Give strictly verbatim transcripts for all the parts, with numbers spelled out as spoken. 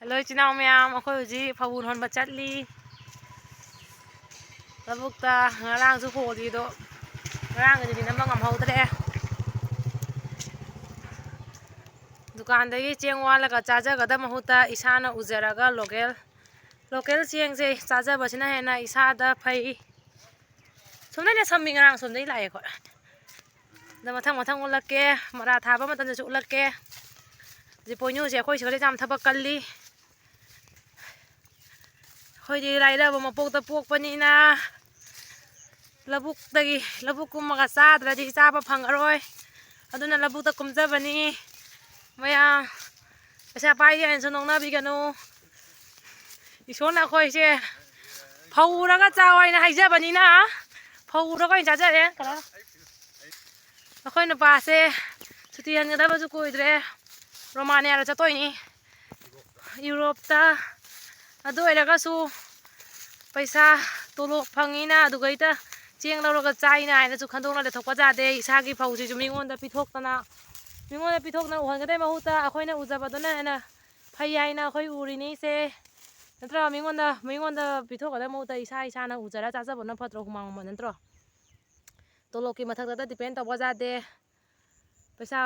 Hello, ꯏꯆꯤꯟ ꯏꯅꯥꯎ ꯃꯌꯥꯝ, ꯑꯩꯈꯣꯏ ꯍꯧꯖꯤꯛ ꯐꯧ ꯍꯨꯟꯕ ꯆꯠꯂꯤ꯫ ꯂꯧꯕꯨꯛꯇ ꯉꯔꯥꯡꯁꯨ ꯍꯣꯜꯂꯤ, ꯑꯗꯣ ꯉꯔꯥꯡꯒꯤꯗꯤ ꯅꯝꯕ ꯉꯝꯍꯧꯗ꯭ꯔꯦ꯫ ꯗꯨꯀꯥꯟꯗꯒꯤ ꯆꯦꯡ ꯋꯥꯜꯂꯒ ꯆꯥꯖꯒꯗꯕ ꯃꯍꯨꯠꯇ ꯏꯁꯥꯅ ꯎꯖꯔꯒ local, local ꯆꯦꯡꯁꯦ ꯆꯥꯖꯕꯁꯤꯅ ꯍꯦꯟꯅ ꯏꯁꯥꯗ ꯐꯩ꯫ ꯁꯣꯝꯗꯩꯅ ꯁꯝꯃꯤ, ꯉꯔꯥꯡ ꯁꯣꯝꯗꯩ ꯂꯥꯛꯑꯦ ꯑꯩꯈꯣꯏ꯫ ꯑꯗꯣ ꯃꯊꯪ ꯃꯊꯪ ꯎꯠꯂꯛꯀꯦ, ꯃꯔꯥ ꯊꯥꯕ ꯃꯇꯝꯗꯁꯨ ꯎꯠꯂꯛꯀꯦ꯫ ꯍꯧꯖꯤꯛ ꯄꯣꯏꯅꯨꯁꯦ ꯑꯩꯈꯣꯏ ꯁꯤꯗ ꯌꯥꯝ ꯊꯕꯛ ꯀꯜꯂꯤ꯫ ꯑꯩꯈꯣꯏꯗꯤ ꯂꯥꯏꯔꯕ ꯃꯄꯣꯛꯇ ꯄꯣꯛꯄꯅꯤꯅ ꯂꯧꯕꯨꯛꯇꯒꯤ, ꯂꯧꯕꯨꯛ ꯀꯨꯝꯃꯒ ꯆꯥꯗ꯭ꯔꯗꯤ ꯆꯥꯕ ꯐꯪꯉꯔꯣꯏ꯫ ꯑꯗꯨꯅ ꯂꯧꯕꯨꯛꯇ ꯀꯨꯝꯖꯕꯅꯤ꯫ ꯃꯌꯥꯝ ꯄꯩꯁꯥ ꯄꯥꯏꯗꯦ ꯍꯥꯏꯅꯁꯨ ꯅꯣꯛꯅꯕꯤꯒꯅꯨ꯫ ꯏꯁꯣꯔꯅ ꯑꯩꯈꯣꯏꯁꯦ ꯐꯧꯔꯒ ꯆꯥꯎ ꯍꯥꯏꯅ ꯍꯥꯏꯖꯕꯅꯤꯅ ꯐꯧꯔꯒ ꯑꯣꯏꯅ ꯆꯥꯖꯔꯦ꯫ ꯀꯅꯥ? ꯑꯩꯈꯣꯏ ꯅꯨꯄꯥꯁꯦ ꯁꯨꯇꯤ ꯍꯟꯒꯗꯕꯁꯨ ꯀꯨꯏꯗ꯭ꯔꯦ, ꯔꯣꯃꯥꯅꯤꯌꯥꯗ ꯆꯠꯇꯣꯏꯅꯤ꯫ ꯌꯨꯔꯣꯞꯇ꯫ ꯑꯗꯨ ꯑꯣꯏꯔꯒꯁꯨ ꯄꯩꯁꯥ ꯇꯣꯂꯣꯞ ꯐꯪꯉꯤꯅ ꯑꯗꯨꯒꯩꯗ ꯆꯦꯡ ꯂꯧꯔꯒ ꯆꯥꯏꯅ ꯍꯥꯏꯅꯁꯨ ꯈꯟꯗꯣꯛꯅ ꯂꯩꯊꯣꯛꯄ ꯌꯥꯗꯦ꯫ ꯏꯁꯥꯒꯤ ꯐꯧꯁꯤꯁꯨ ꯃꯤꯉꯣꯟꯗ ꯄꯤꯊꯣꯛꯇꯅ, ꯃꯤꯉꯣꯟꯗ ꯄꯤꯊꯣꯛꯇꯅ ꯎꯍꯟꯒꯗꯕꯩ ꯃꯍꯨꯠꯇ ꯑꯩꯈꯣꯏꯅ ꯎꯖꯕꯗꯨꯅ ꯍꯦꯟꯅ ꯐꯩ ꯍꯥꯏꯅ ꯑꯩꯈꯣꯏ ꯎꯔꯤꯅꯤꯁꯦ꯫ ꯅꯠꯇ꯭ꯔꯣ? ꯃꯤꯉꯣꯟꯗ, ꯃꯤꯉꯣꯟꯗ ꯄꯤꯊꯣꯛꯀꯗꯕ ꯃꯍꯨꯠꯇ ꯏꯁꯥ ꯏꯁꯥꯅ ꯎꯖꯔ ꯆꯥꯖꯕꯅ ꯐꯠꯇ꯭ꯔꯣ? ꯍꯨꯃꯥꯡ ꯃꯃꯜ ꯅꯠꯇ꯭ꯔꯣ? ꯇꯣꯂꯣꯞꯀꯤ ꯃꯊꯛꯇ depend ꯇꯧꯕ ꯌꯥꯗꯦ꯫ ꯄꯩꯁꯥ,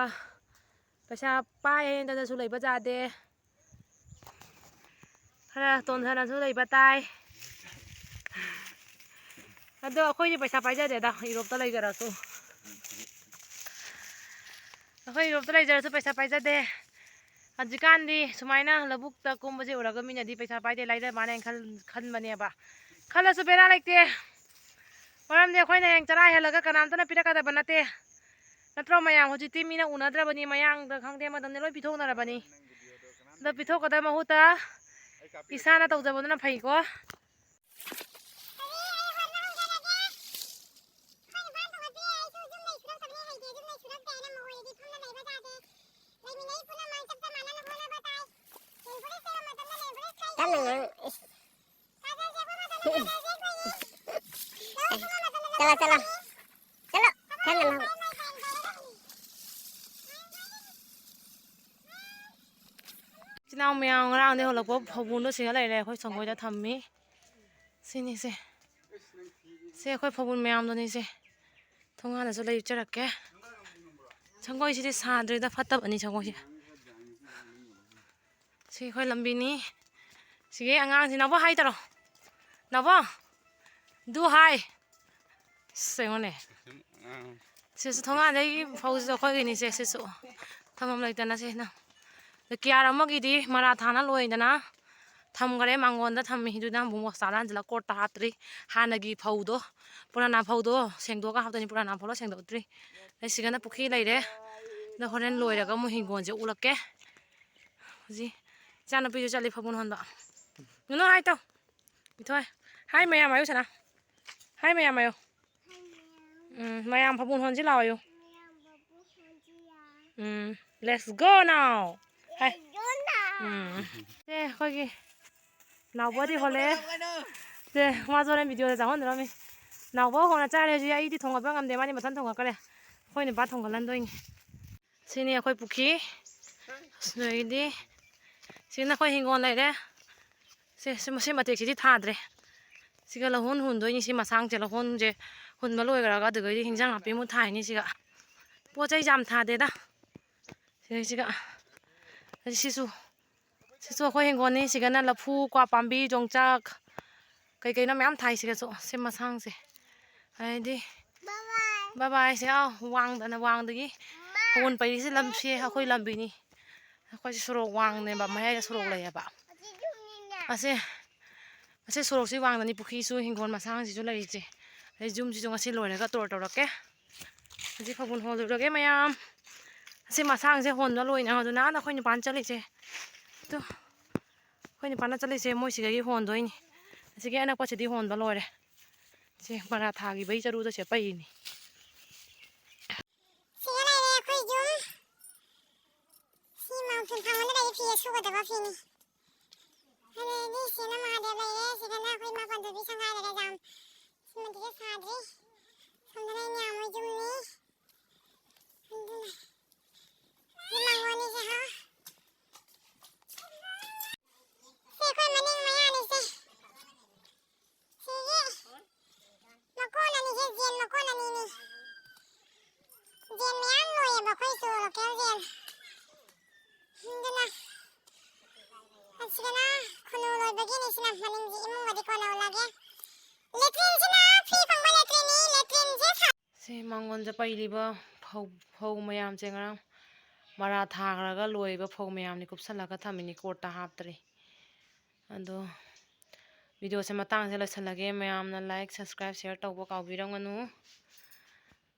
ꯄꯩꯁꯥ ꯄꯥꯏ ꯍꯥꯏꯅꯗꯅꯁꯨ ꯂꯩꯕ ꯌꯥꯗꯦ꯫ ꯈꯔ ꯇꯣꯟꯊꯅꯁꯨ ꯂꯩꯕ ꯇꯥꯏ꯫ ꯑꯗꯣ ꯑꯩꯈꯣꯏꯗꯤ ꯄꯩꯁꯥ ꯄꯥꯏꯖꯗꯦꯗ, ꯌꯨꯔꯣꯞꯇ ꯂꯩꯖꯔꯁꯨ꯫ ꯑꯩꯈꯣꯏ ꯌꯨꯔꯣꯞꯇ ꯂꯩꯖꯔꯁꯨ ꯄꯩꯁꯥ ꯄꯥꯏꯖꯗꯦ꯫ ꯍꯧꯖꯤꯛꯀꯥꯟꯗꯤ ꯁꯨꯃꯥꯏꯅ ꯂꯧꯕꯨꯛꯇ ꯀꯨꯝꯕꯁꯦ ꯎꯔꯒ ꯃꯤꯅꯗꯤ ꯄꯩꯁꯥ ꯄꯥꯏꯗꯦ, ꯂꯥꯏꯔ ꯃꯥꯜꯂꯦꯅ ꯈꯟ-, ꯈꯟꯕꯅꯦꯕ꯫ ꯈꯜꯂꯁꯨ ꯕꯦꯔꯥ ꯂꯩꯇꯦ꯫ ꯃꯔꯝꯗꯤ ꯑꯩꯈꯣꯏꯅ ꯍꯌꯦꯡ ꯆꯔꯥ ꯍꯦꯜꯂꯒ ꯀꯅꯥꯝꯇꯅ ꯄꯤꯔꯛꯀꯗꯕ ꯅꯠꯇꯦ꯫ ꯅꯠꯇ꯭ꯔꯣ ꯃꯌꯥꯝ? ꯍꯧꯖꯤꯛꯇꯤ ꯃꯤꯅ ꯎꯅꯗ꯭ꯔꯕꯅꯤ, ꯃꯌꯥꯡꯗ ꯈꯪꯗꯦ, ꯑꯃꯗꯅꯦ ꯂꯣꯏ ꯄꯤꯊꯣꯛꯅꯔꯕꯅꯤ꯫ ꯑꯗꯣ ꯄꯤꯊꯣꯛꯀꯗꯕ ꯃꯍꯨꯠꯇ ꯏꯁꯥꯅ ꯇꯧꯖꯕꯗꯨꯅ ꯐꯩꯀꯣ꯫ ꯇꯞꯅ ꯉꯥꯡ-, ꯏꯁ꯫ ꯆꯠꯂꯣ, ꯆꯠꯂꯣ꯫ ꯆꯠꯂꯣ, ꯈꯔ ꯉꯟꯅ ꯍꯧꯒꯠꯂꯣ꯫ ꯏꯅꯥꯎ ꯃꯌꯥꯝ ꯉꯔꯥꯡꯗꯩ ꯍꯣꯜꯂꯛꯄ ꯐꯧꯕꯨꯟꯗꯣ ꯁꯤꯗ ꯂꯩꯔꯦ, ꯑꯩꯈꯣꯏ ꯁꯪꯒꯣꯏꯗ ꯊꯝꯃꯤ꯫ ꯁꯤꯅꯤꯁꯦ꯫ ꯁꯤ ꯑꯩꯈꯣꯏ ꯐꯧꯕꯨꯟ ꯃꯌꯥꯝꯗꯨꯅꯤꯁꯦ꯫ ꯊꯣꯡꯒꯥꯟꯗꯁꯨ ꯂꯩꯆꯔꯛꯀꯦ꯫ ꯁꯪꯒꯣꯏꯁꯤꯗꯤ ꯁꯥꯗ꯭ꯔꯦꯗ, ꯐꯠꯇꯕꯅꯤ ꯁꯪꯒꯣꯏꯁꯦ꯫ ꯁꯤ ꯑꯩꯈꯣꯏ ꯂꯝꯕꯤꯅꯤ꯫ ꯁꯤꯒꯤ ꯑꯉꯥꯡꯁꯤ, ꯅꯕꯣ ꯍꯥꯏ ꯇꯧꯔꯣ꯫ ꯅꯕꯣ꯫ ꯗꯨ ꯍꯥꯏ꯫ ꯑꯁ, ꯌꯦꯡꯉꯨꯅꯦ꯫ ꯁꯤꯁꯨ ꯊꯣꯡꯒꯥꯟꯗꯒꯤ ꯐꯧꯁꯤꯁꯨ ꯑꯩꯈꯣꯏꯒꯤꯅꯤꯁꯦ꯫ ꯁꯤꯁꯨ ꯊꯝꯐꯝ ꯂꯩꯇꯅ ꯁꯤꯅ꯫ ꯑꯗ ꯀꯤꯌꯥꯔ ꯑꯃꯒꯤꯗꯤ ꯃꯔꯥ ꯊꯥꯅ ꯂꯣꯏꯗꯅ ꯊꯝꯈꯔꯦ, ꯃꯥꯡꯒꯣꯟꯗ ꯊꯝꯃꯤ꯫ ꯑꯗꯨꯅ ꯑꯃꯨꯛ ꯕꯣꯁꯇꯥꯗ ꯍꯟꯖꯤꯜꯂꯒ ꯀꯣꯔꯠꯇ ꯍꯥꯞꯇ꯭ꯔꯤ꯫ ꯍꯥꯟꯅꯒꯤ ꯐꯧꯗꯣ, ꯄꯨꯔꯥꯅꯥ ꯐꯧꯗꯣ ꯁꯦꯡꯗꯣꯛꯑꯒ ꯍꯥꯞꯇꯣꯏꯅꯤ꯫ ꯄꯨꯔꯥꯅꯥ ꯐꯧꯗꯣ ꯁꯦꯡꯗꯣꯛꯇ꯭ꯔꯤ꯫ ꯑꯗꯩ ꯁꯤꯒꯅ ꯄꯨꯈ꯭ꯔꯤ ꯂꯩꯔꯦ꯫ ꯑꯗꯣ ꯍꯣꯔꯦꯟ ꯂꯣꯏꯔꯒ ꯑꯃꯨꯛ ꯍꯤꯡꯒꯣꯜꯁꯦ ꯎꯠꯂꯛꯀꯦ꯫ ꯍꯧꯖꯤꯛ ꯏꯆꯥꯅꯨꯄꯤꯁꯨ ꯆꯠꯂꯤ ꯐꯕꯨꯟ ꯍꯣꯟꯕ꯫ ꯅꯨꯅꯨ ꯍꯥꯏ ꯇꯧ꯫ ꯏꯊꯣꯏ꯫ ꯍꯥꯏ ꯃꯌꯥꯝ ꯍꯥꯏꯌꯨ ꯁꯅꯥ꯫ ꯍꯥꯏ ꯃꯌꯥꯝ ꯍꯥꯏꯌꯨ꯫ ꯎꯝ, ꯃꯌꯥꯝ ꯐꯕꯨꯟ ꯍꯣꯟꯁꯤ ꯂꯥꯛꯑꯣꯌꯨ꯫ ꯎꯝ, let's go now꯫ ꯍꯥꯏ꯫ ꯎꯝ꯫ ꯁꯦ, ꯑꯩꯈꯣꯏꯒꯤ ꯅꯥꯎꯕꯗꯤ ꯍꯣꯜꯂꯦ꯫ ꯁꯦ, ꯃꯥꯁꯨ ꯍꯣꯔꯦꯟ ꯚꯤꯗꯤꯑꯣꯗ ꯆꯪꯍꯟꯗꯣꯔꯝꯃꯤ꯫ ꯅꯥꯎꯕ ꯍꯣꯟꯅ ꯆꯥꯔꯦ ꯍꯧꯖꯤꯛ꯫ ꯑꯩꯗꯤ ꯊꯣꯡꯒꯠꯄ ꯉꯝꯗꯦ, ꯃꯥꯗꯤ ꯃꯊꯟ ꯊꯣꯡꯒꯠꯈ꯭ꯔꯦ꯫ ꯑꯩꯈꯣꯏ ꯅꯨꯄꯥ ꯊꯣꯡꯒꯠꯍꯟꯗꯣꯏꯅꯤ꯫ ꯁꯤꯅꯤ ꯑꯩꯈꯣꯏ ꯄꯨꯈ꯭ꯔꯤ꯫ ꯑꯗꯒꯤꯗꯤ ꯁꯤꯅ ꯑꯩꯈꯣꯏ ꯍꯤꯡꯒꯣꯜ ꯂꯩꯔꯦ꯫ ꯁꯦ, ꯁꯤ, ꯃꯁꯤ ꯃꯇꯦꯛꯁꯤꯗꯤ ꯊꯥꯗ꯭ꯔꯦ꯫ ꯁꯤꯒ ꯂꯧꯍꯣꯟ ꯍꯨꯟꯗꯣꯏꯅꯤ꯫ ꯁꯤ ꯃꯁꯥꯡꯁꯦ ꯂꯧꯍꯣꯟꯁꯦ ꯍꯨꯟꯕ ꯂꯣꯏꯈ꯭ꯔꯒ ꯑꯗꯨꯗꯒꯤꯗꯤ ꯍꯤꯟꯖꯥꯡ ꯅꯥꯄꯤꯃꯨꯛ ꯊꯥꯏꯅꯤ ꯁꯤꯒ꯫ ꯄꯣꯠ ꯆꯩ ꯌꯥꯝ ꯊꯥꯗꯦꯗ꯫ ꯁꯤꯗꯩꯁꯤꯒ꯫ ꯑꯗꯩ ꯁꯤꯁꯨ, ꯁꯤꯁꯨ ꯑꯩꯈꯣꯏ ꯍꯤꯡꯒꯣꯜꯅꯤ꯫ ꯁꯤꯒꯅ ꯂꯐꯨ, ꯀ꯭ꯋꯥ ꯄꯥꯝꯕꯤ, ꯌꯣꯡꯆꯥꯛ, ꯀꯩ ꯀꯩꯅꯣ ꯃꯌꯥꯝ ꯊꯥꯏ ꯁꯤꯒꯁꯨ꯫ ꯁꯤ ꯃꯁꯥꯡꯁꯦ꯫ ꯑꯗꯩꯗꯤ ꯕꯕꯥꯏꯁꯦ, ꯑꯥ, ꯋꯥꯡꯗꯅ, ꯋꯥꯡꯗꯒꯤ ꯐꯣꯟ ꯄꯩꯔꯤꯁꯦ ꯂꯝꯁꯦ ꯑꯩꯈꯣꯏ ꯂꯝꯕꯤꯅꯤ꯫ ꯑꯩꯈꯣꯏꯁꯦ ꯁꯣꯔꯣꯛ ꯋꯥꯡꯅꯦꯕ, ꯃꯌꯥꯏꯗ ꯁꯣꯔꯣꯛ ꯂꯩꯌꯦꯕ꯫ ꯑꯁꯦ, ꯑꯁꯦ ꯁꯣꯔꯣꯛꯁꯤ ꯋꯥꯡꯗꯅꯤ, ꯄꯨꯈ꯭ꯔꯤꯁꯨ, ꯍꯤꯡꯒꯣꯜ ꯃꯁꯥꯡꯁꯤꯁꯨ ꯂꯩꯔꯤꯁꯦ꯫ ꯑꯗꯩ ꯌꯨꯝꯁꯤꯁꯨ ꯉꯁꯤ ꯂꯣꯏꯔꯒ ꯇꯣꯔ ꯇꯧꯔꯛꯀꯦ꯫ ꯍꯧꯖꯤꯛ ꯐꯕꯨꯟ ꯍꯣꯜꯂꯨꯔꯒꯦ ꯃꯌꯥꯝ꯫ ꯑꯁꯤ ꯃꯁꯥꯡꯁꯦ ꯍꯣꯟꯕ ꯂꯣꯏꯅ ꯑꯗꯨ ꯅꯍꯥꯟ ꯑꯩꯈꯣꯏ ꯅꯨꯄꯥꯅ ꯆꯠꯂꯤꯁꯦ꯫ ꯇꯨ꯫ ꯑꯩꯈꯣꯏ ꯅꯨꯄꯥꯅ ꯆꯠꯂꯤꯁꯦ ꯃꯣꯏ ꯁꯤꯗꯒꯤ ꯍꯣꯟꯗꯣꯏꯅꯤ꯫ ꯑꯁꯤꯒꯤ ꯑꯅꯛꯄꯁꯤꯗꯤ ꯍꯣꯟꯕ ꯂꯣꯏꯔꯦ꯫ ꯁꯤ ꯃꯔꯥ ꯊꯥꯈꯤꯕꯒꯤ ꯆꯔꯨꯗ ꯁꯦ ꯄꯩꯔꯤꯅꯤ꯫ ꯁꯤꯗ ꯂꯩꯔꯦ ꯑꯩꯈꯣꯏ ꯌꯨꯝ꯫ ꯁꯤ ꯃꯥꯡꯐꯝ ꯊꯪꯕꯗ ꯂꯩꯔꯦ, ꯐꯤ ꯁꯨꯒꯗꯕ ꯐꯤꯅꯤ꯫ ꯑꯗꯩꯗꯤ ꯁꯤꯅ ꯃꯍꯥꯗꯦꯕ ꯂꯩꯔꯦ, ꯁꯤꯗꯅ ꯑꯩꯈꯣꯏ ꯏꯃꯥ ꯄꯥꯟꯖꯕꯤ ꯁꯪꯒꯥꯏ ꯂꯩꯔꯦ ꯌꯥꯝ꯫ ꯁꯤꯃꯗꯤ ꯁꯥꯗ꯭ꯔꯤ꯫ ꯁꯣꯝꯗꯅ ꯏꯅꯦ ꯑꯃ ꯌꯨꯝꯅꯤ꯫ ꯑꯗꯨꯅ ꯁꯤ ꯃꯥꯡꯒꯣꯟꯅꯤꯁꯦ ꯍꯥ꯫ ꯁꯤꯅ ꯃꯅꯤꯡꯁꯤ ꯏꯃꯨꯡꯒꯗꯤ ꯀꯣꯟꯅ ꯎꯠꯂꯒꯦ꯫ ꯂꯦꯇ꯭ꯔꯤꯟꯁꯤꯅ ꯐ꯭ꯔꯤ ꯐꯪꯕ ꯂꯦꯇ꯭ꯔꯤꯟꯅꯤ꯫ ꯂꯦꯇ꯭ꯔꯤꯟꯁꯦ ꯁꯥ- ꯁꯤ ꯃꯥꯡꯒꯣꯟꯁꯦ ꯄꯩꯔꯤꯕ ꯐꯧ, ꯐꯧ ꯃꯌꯥꯝꯁꯦ ꯉꯔꯥꯡ ꯃꯔꯥ ꯊꯥꯈ꯭ꯔꯒ ꯂꯣꯏꯔꯤꯕ ꯐꯧ ꯃꯌꯥꯝꯅꯤ, ꯀꯨꯞꯁꯜꯂꯒ ꯊꯝꯃꯤꯅꯤ, ꯀꯣꯔꯠꯇ ꯍꯥꯞꯇ꯭ꯔꯤ꯫ ꯑꯗꯣ ꯚꯤꯗꯤꯑꯣꯁꯦ ꯃꯇꯥꯡꯁꯦ ꯂꯣꯏꯁꯤꯜꯂꯒꯦ꯫ ꯃꯌꯥꯝꯅ like, subscribe, share ꯇꯧꯕ ꯀꯥꯎꯕꯤꯔꯝꯒꯅꯨ꯫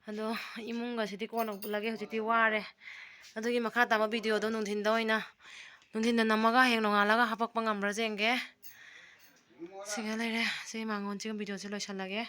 ꯑꯗꯣ ꯏꯃꯨꯡꯒꯁꯤꯗꯤ ꯀꯣꯟꯅ ꯎꯠꯂꯒꯦ, ꯍꯧꯖꯤꯛꯇꯤ ꯋꯥꯔꯦ꯫ ꯑꯗꯨꯒꯤ ꯃꯈꯥ ꯇꯥꯕ ꯚꯤꯗꯤꯑꯣꯗꯣ ꯅꯨꯡꯊꯤꯟꯗ ꯑꯣꯏꯅ, ꯅꯨꯡꯊꯤꯟꯗ ꯅꯝꯃꯒ ꯍꯌꯦꯡ ꯅꯣꯡꯉꯥꯜꯂꯒ ꯍꯥꯄꯛꯄ ꯉꯝꯕ꯭ꯔꯥ ꯌꯦꯡꯒꯦ꯫ ꯁꯤꯒ ꯂꯩꯔꯦ꯫ ꯁꯤ ꯃꯥꯡꯒꯣꯟꯁꯤꯒ ꯚꯤꯗꯤꯑꯣꯁꯦ ꯂꯣꯏꯁꯤꯜꯂꯒꯦ꯫